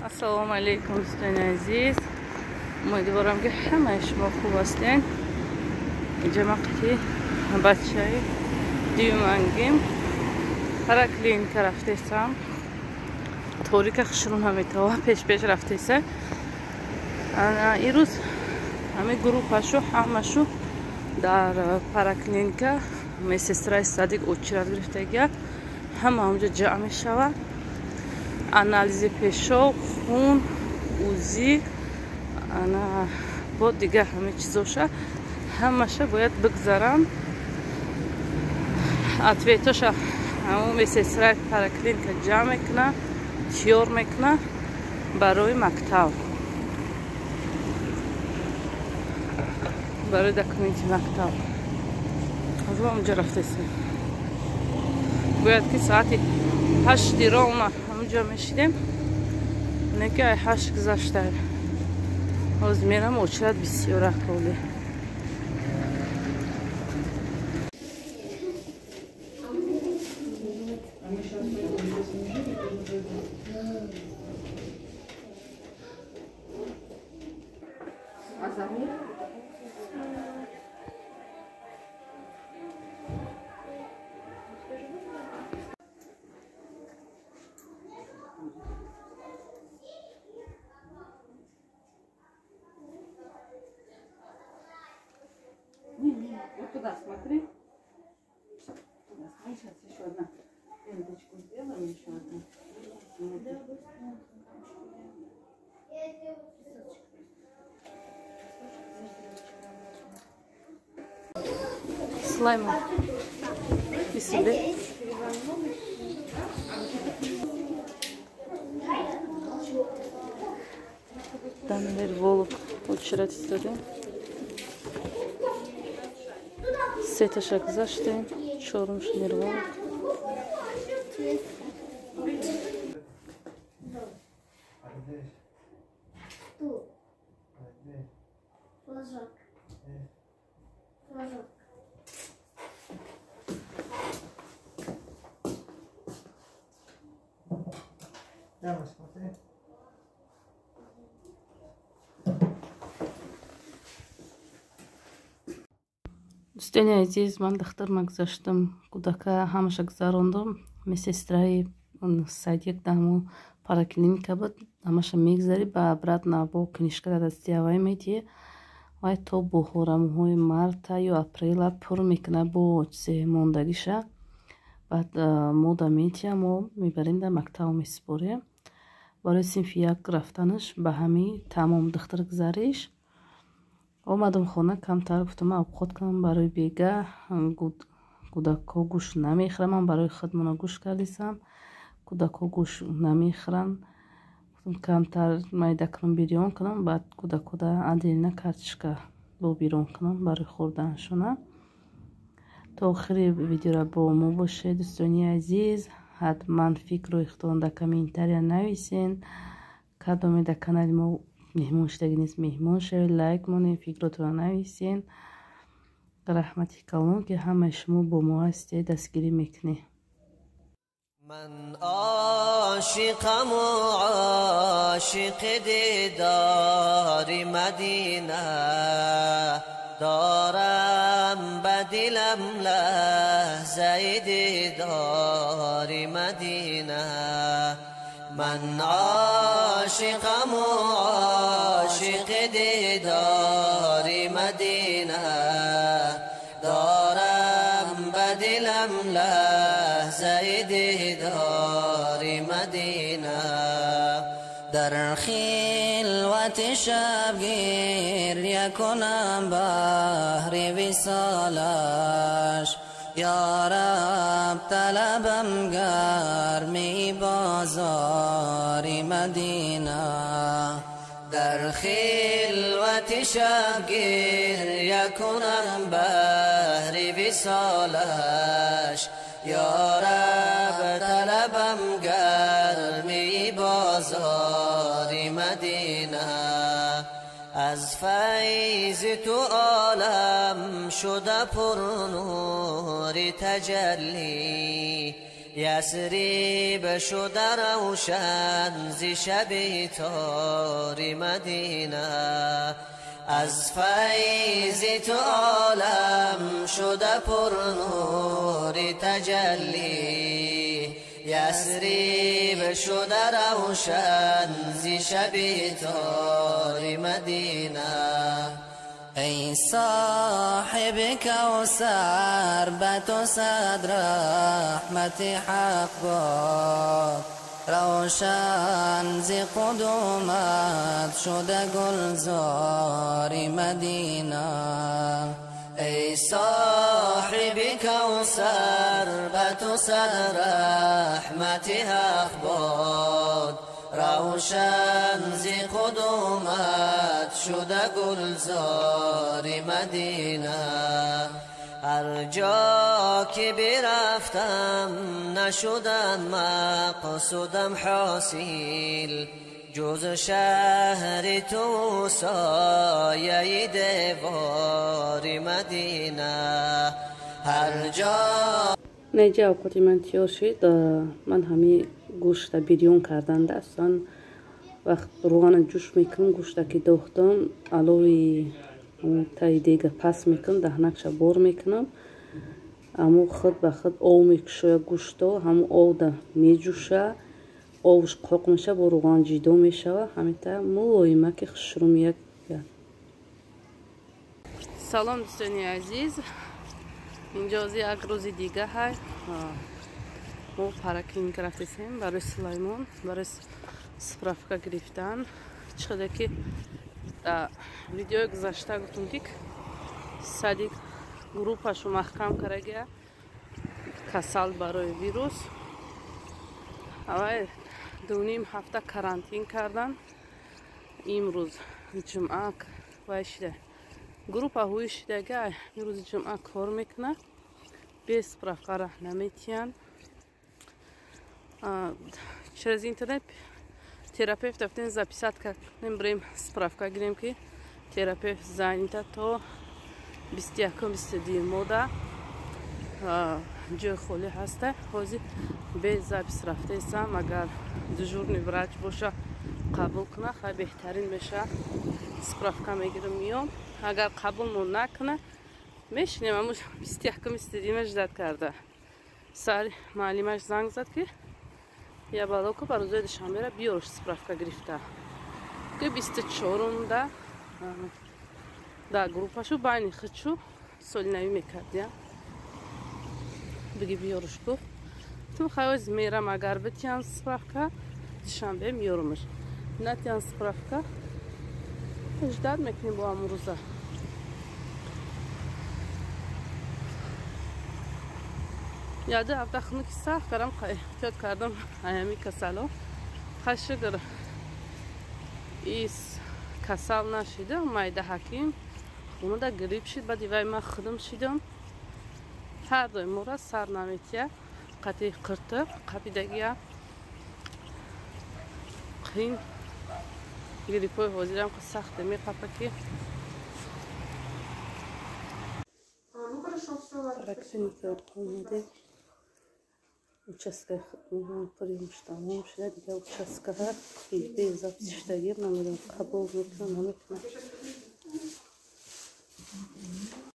Ассалому алайкум, дӯстони азиз. Умедворам, ки ҳамаи шумо хуб ҳастед. Инҷа ман қати бачаи дуюмангим параклиника рафтесам. Торика хушрӯ наметава, пеш-пеш рафтеса. Ирӯз ҳамин группашу ҳамашу дар параклиника медсестраи садик очират гирифтагия. Ҳама онҷо ҷамъ мешавад. Анализи пешоб, хун, УЗИ, ана бо дигар ҳама чизоша ҳамаша бояд бигзарам. Ответоша ҳамон медсестраи параклиника ҷамъ мекуна, тиёр мекуна барои мактаб, барои документи мактаб. Аз мо онҷо рафтесем. Бояд ки соати 8 ровно ҳамонҷо мешидем. Не ки ай 8 гузашта. Ҳозир мерам, очират бисёра коли. А зовут? Вот туда смотри. Туда смотри. Сейчас еще одна ленточку сделаем, еще одну. Слайма. И себе. Даннерволог очират истодем. Сеташа гузаштем, чорумш нерволог. Флажок. Флажок. Давай, смотри. Дӯстони азиз, ман дахтарма гузаштам, кӯдака ҳамаша гузарондам. Медсестраи садик дамо параклиника буд, ҳамаша мегузарӣ, ба обратно бо книжка дар дасти авай медиҳӣ. Вай то буҳорамоҳои марта ё апрела пур мекуна бо чизе мондагиша. Баъд мода метиҳа, мо мебарем дар мактаб месупорем. Барои синфи як рафтанаш ба ҳамин тамом духтар гузариш. Омадам хона, камтар гуфтам обход кунам барои бега. Кӯдакҳо гӯшт намехӯрам, ман барои худмона гӯшт кардисам. Кӯдакҳо гӯшт намехӯранд. Гуфтам камтар майда кунам, бирён кунам, баъд кӯдакҳода отдельно картошка бо бирён кунам барои хӯрданашона. То охири видеора бо мо бошед, дӯстони азиз. Ҳатман фикру ихтиёрро дар комментария нависен. Кадоме дар канали мо меҳмон шудагӣ нест, меҳмон шавед, лайк монед, фикротонро нависен. Раҳмати калон, ки ҳамаи шумо бо мо ҳастед, дастгирӣ мекунед. Ман ошиқаму ошиқи дидори Мадина, дорам ба дилам лаҳзаи дидори Мадина. Ман ошиқаму ошиқи дидори Мадина, дорам ба дилам лаҳзаи дидори Мадина. Дар хилвати шаб гиря кунам баҳри висолаш, Я Раб, талабам гарми бозори Мадина. Дар хилвати шаб гиря кунам баҳри висолаш, Я Раб, талабам гарми бозори Мадина. Аз файзи ту олам шуда пурнури таҷаллӣ, Ясриб шуда равшан зи шаби тори Мадина. Аз файзи ту олам шуда пурнури таҷаллӣ. Ясриб шуда равшан зи шаби тори Мадина. Эй соҳиби кавсар, ба ту сад раҳмати ҳақ бод. Равшан зи қудумат шуда гулзори Мадина. Эй соҳиби кавсар, ба ту сад раҳмати ҳақ бод. Равшан зи қудумат шуда гулзори Мадина. Ҳар ҷо ки бирафтам нашудам мақсудам ҳосил, ҷуз шаҳри ту сояи девори Мадина. Ҳар ҷо Неҷа овқоти ман тиёр шид. Ман ҳами гӯшта бирён карданда аслан вақт рӯғана ҷӯш мекунам, гӯшта ки дохтам, алови таи дега пас мекунам, даҳнакша бор мекунам. Аммо худ ба худ ов мекушоя гӯшто, ҳамо овда меҷӯша, овш қоқ меша, бо рӯған ҷидо мешава. Ҳамита мулоима ки хушрӯ меяд. Салом дӯстони азиз. Инҷо як рӯзи дига ҳаст. Мо параклиника рафтесем барои Сулаймон, барои справка гирифтан. Чӣ қадар ки дар видеои гузашта гуфтум, ки садик группашу маҳкам карагия касал барои вирус. Аввал 2.5 ҳафта карантин кардан. Имрӯз ҷумъа вай шида. Группа ҳуи шидага имрӯзи ҷумъа кор мекунад. Без справка раҳ наметиҳанд. Через интернет терапевт рафтем, записать кардем, бирем справка гирем, ки терапевт занята то 21-22 мода ҷои холӣ ҳаста. Ҳозир без запись рафтесам. Агар дежурный врач боша қабул куна, хай беҳтарин меша. Справка мегирам, миём. Агар қабулмон накуна, мешинем аммо 21-22 ждать карда. Сари маълимаш занг зад, ки я балоку ба рӯзои душанбера биёрш справка гирифта. Ки 24-умда да группашу байни хичу соли навӣ мекардия. Биги биёрш гуфт. Ту хайоз мерам, агар битиям справка, душанбе миёрумаш. Натиям справка, ждать мекунем бо ҳамун рӯза. Яду ҳафта хунуки сахт кардам, эҳтиёт кардам аями касало. Хай шукр, ис касал нашидам, майда ҳаким хунуда грипп шид, баъди вай ман худам шидам. Ҳар дуи мора сар наметия, қати қиртиқ, қапидагия. Қин гриппои ҳозирам сахте меқапа ки. Параклиника омадем. Участка приёмш тамом шуда, дигар участкаҳа без запись шудагир, намедонам қабул мекунам, намекунам.